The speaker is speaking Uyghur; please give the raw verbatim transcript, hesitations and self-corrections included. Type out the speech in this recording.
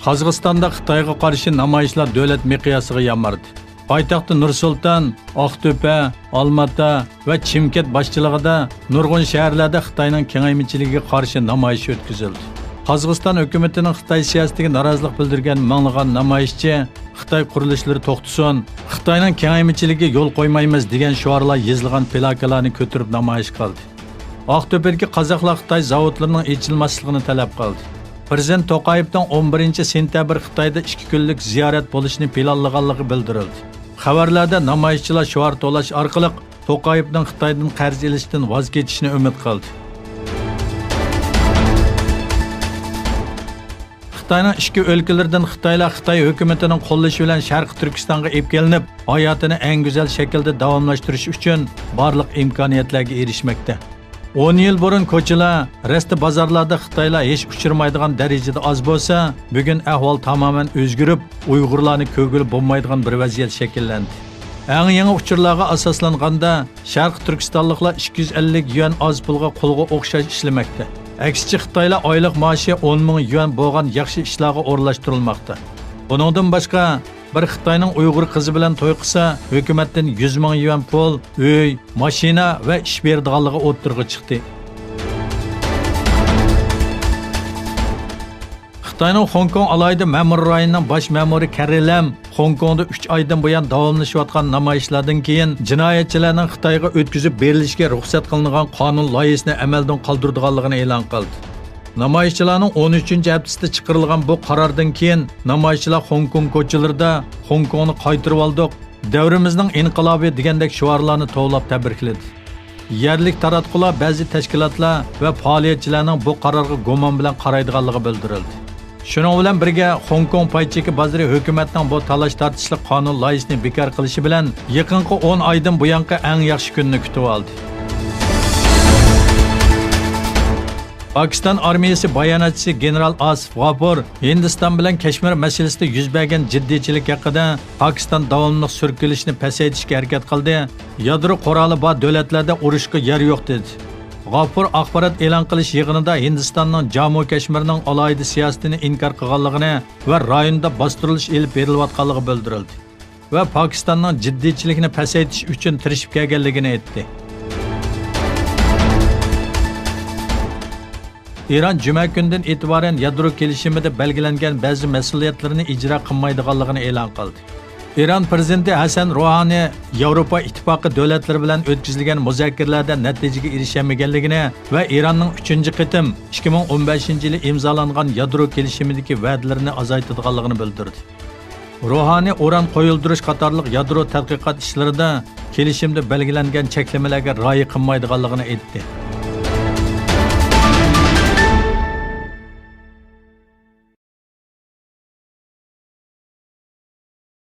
قازاقىستاندا خىتايغا قارشى نامايىشلار دۆلەت مىقياسىغا يامراندى. پايتەختى نۇر سۇلتان، ئاقتۆپە، ئالماتا ۋە چىمكەنت باشچىلىقىدا نۇرغۇن شەھەرلەردە خىتاينىڭ كېڭەيمىچىلىكىگە قارشى نامايىش ئۆتكۈزۈلدى. قازاقىستان ھۆكۈمىتىنىڭ خىتاي سىياسىتىگە نارازىلىق بىلدۈرگەن مىڭلىغان نامايىشچى «خىتاي قۇرۇلۇشلىرى توختىسۇن، خىتاينىڭ كېڭەيمىچىلىكىگە يول قويمايمىز» دېگەن شوئارلار يېزىلغان پىلاكىلارنى كۆتۈرۈپ نامايىش قىلدى. ئاقتۆپىدىكى قازاقلار خىتاي زاۋۇتلىرىنىڭ ئېچىلماسلىقىنى تەلەپ قىلدى. پىرېزىدېنت توقايېۋنىڭ ئون بىرىنچى سېنتەبىر خىتايدا ئىككى كۈنلۈك زىيارەت بولۇشىنى پىلانلىغانلىقى بىلدۈرۈلدى. خەۋەرلەردە نامايىشچىلار شوئار توۋلاش ئارقىلىق توقايېۋنىڭ خىتايدىن قەرز ئېلىشتىن ۋاز كېچىشىنى ئۈمىد قىلدى. خىتاينىڭ ئىچكى ئۆلكىلىرىدىن خىتايلار خىتاي ھۆكۈمىتىنىڭ قوللىشى بىلەن شەرقىي تۈركىستانغا ئېلىپ كېلىنىپ، ھاياتىنى ئەڭ گۈزەل شەكىلدە داۋاملاشتۇرۇش ئۈچۈن بارلىق ئىمكانىيەتلەرگە ئېرىشمەكتە. ئون يىل بۇرۇن كوچىلار، رەستە بازارلاردا خىتايلار ھېچ ئۇچرىمايدىغان دەرىجىدە ئاز بولسا، بۈگۈن ئەھۋال تامامەن ئۆزگىرىپ، ئۇيغۇرلارنى كۆرگىلى بولمايدىغان بىر ۋەزىيەت شەكىللەندى. ئەڭ يېڭى ئۇچۇرلارغا ئاساسلانغاندا، شەرقىي تۈركىستانلىقلار ئىككى يۈز ئەللىك يۈەن ئاز پۇلغا قۇلغا ئوخشاش ئىشلىمەكتە. ئەكسىچە، خىتايلار ئايلىق مائاشى ئون مىڭ يۈەن بولغان ياخشى ئىشلارغا ئورۇنلاشتۇرۇلماقتا. بۇنىڭدىن باشقا، بىر خىتاينىڭ ئۇيغۇر قىزى بىلەن توي قىلسا، ھۆكۈمەتتىن يۈز مىڭ يۈەن پۇل، ئۆي، ماشىنا ۋە ئىش بېرىدىغانلىقى ئوتتۇرىغا چىقتى. خىتاينىڭ خوڭكوڭ ئالاھىدە مەمۇرىي رايونىنىڭ باش مەمۇرى كەررى لەم خوڭكوڭدا ئۈچ ئايدىن بۇيان داۋاملىشىۋاتقان نامايىشلاردىن كېيىن، جىنايەتچىلەرنىڭ خىتايغا ئۆتكۈزۈپ بېرىلىشىگە رۇخسەت قىلىنغان قانۇن لايىھىسىنى ئەمەلدىن قالدۇرىدىغانلىقىنى ئېلان قىلدى. نامايىشچىلارنىڭ ئون ئۈچىنچى ھەپتىسىدە چىقىرىلغان بۇ قاراردىن كېيىن، نامايىشچىلار خوڭكوڭ كوچىلىرىدا «خوڭكوڭنى قايتۇرۇۋالدۇق، دەۋرىمىزنىڭ ئىنقىلابى» دېگەندەك شوئارلارنى توۋلاپ تەبرىكلىدى. يەرلىك تاراتقۇلار، بەزى تەشكىلاتلار ۋە پائالىيەتچىلەرنىڭ بۇ قارارغا گۇمان بىلەن قارايدىغانلىقى بىلدۈرۈلدى. شۇنىڭ بىلەن بىرگە، خوڭكوڭ پاي چېكى بازىرى ھۆكۈمەتنىڭ بۇ تالاش-تارتىشلىق قانۇن لايىھىسىنى بىكار قىلىشى بىلەن يېقىنقى ئون ئايدىن بۇيانقى ئەڭ ياخشى كۈننى كۈتۈۋالدى. پاكىستان ئارمىيەسى باياناتچىسى گېنېرال ئاسىف غاپۇر ھىندىستان بىلەن كەشمىر مەسىلىسىدە يۈز بەرگەن جىددىيچىلىك ھەققىدە، پاكىستان داۋاملىق سۈركىلىشنى پەسەيتىشكە ھەرىكەت قىلدى، يادرو قورالى بار دۆلەتلەردە ئۇرۇشقا يەر يوق، دېدى. غاپۇر ئاخبارات ئېلان قىلىش يىغىنىدا ھىندىستاننىڭ جامۇ كەشمىرنىڭ ئالاھىدە سىياسىتىنى ئىنكار قىلغانلىقىنى ۋە رايوندا باستۇرۇلۇش ئېلىپ بېرىلىۋاتقانلىقى بىلدۈرۈلدى ۋە پاكىستاننىڭ جىددىيچىلىكنى پەسەيتىش ئۈچۈن تىرىشىپ كەلگەنلىكىنى ئېيتتى. ئىران جۈمە كۈنىدىن ئېتىبارەن يادرو كېلىشىمىدە بەلگىلەنگەن بەزى مەسئۇلىيەتلىرىنى ئىجرا قىلمايدىغانلىقىنى ئېلان قىلدى. ئىران پىرېزىدېنتى ھەسەن روھانى ياۋروپا ئىتتىپاقى دۆلەتلىرى بىلەن ئۆتكۈزۈلگەن مۇزاكىرىلەردە نەتىجىگە ئېرىشەلمىگەنلىكىنى ۋە ئىراننىڭ ئۈچىنچى قېتىم ئىككى مىڭ ئون بەشىنچى يىلى ئىمزالانغان يادرو كېلىشىمىدىكى ۋەدىلىرىنى ئازايتىدىغانلىقىنى بىلدۈردى. روھانى ئۇران قويۇلدۇرۇش قاتارلىق يادرو تەتقىقات ئىشلىرىدا كېلىشىمدە بەلگىلەنگەن چەكلىمىلەرگە رىئايە قىلمايدىغانلىقىنى ئېيتتى.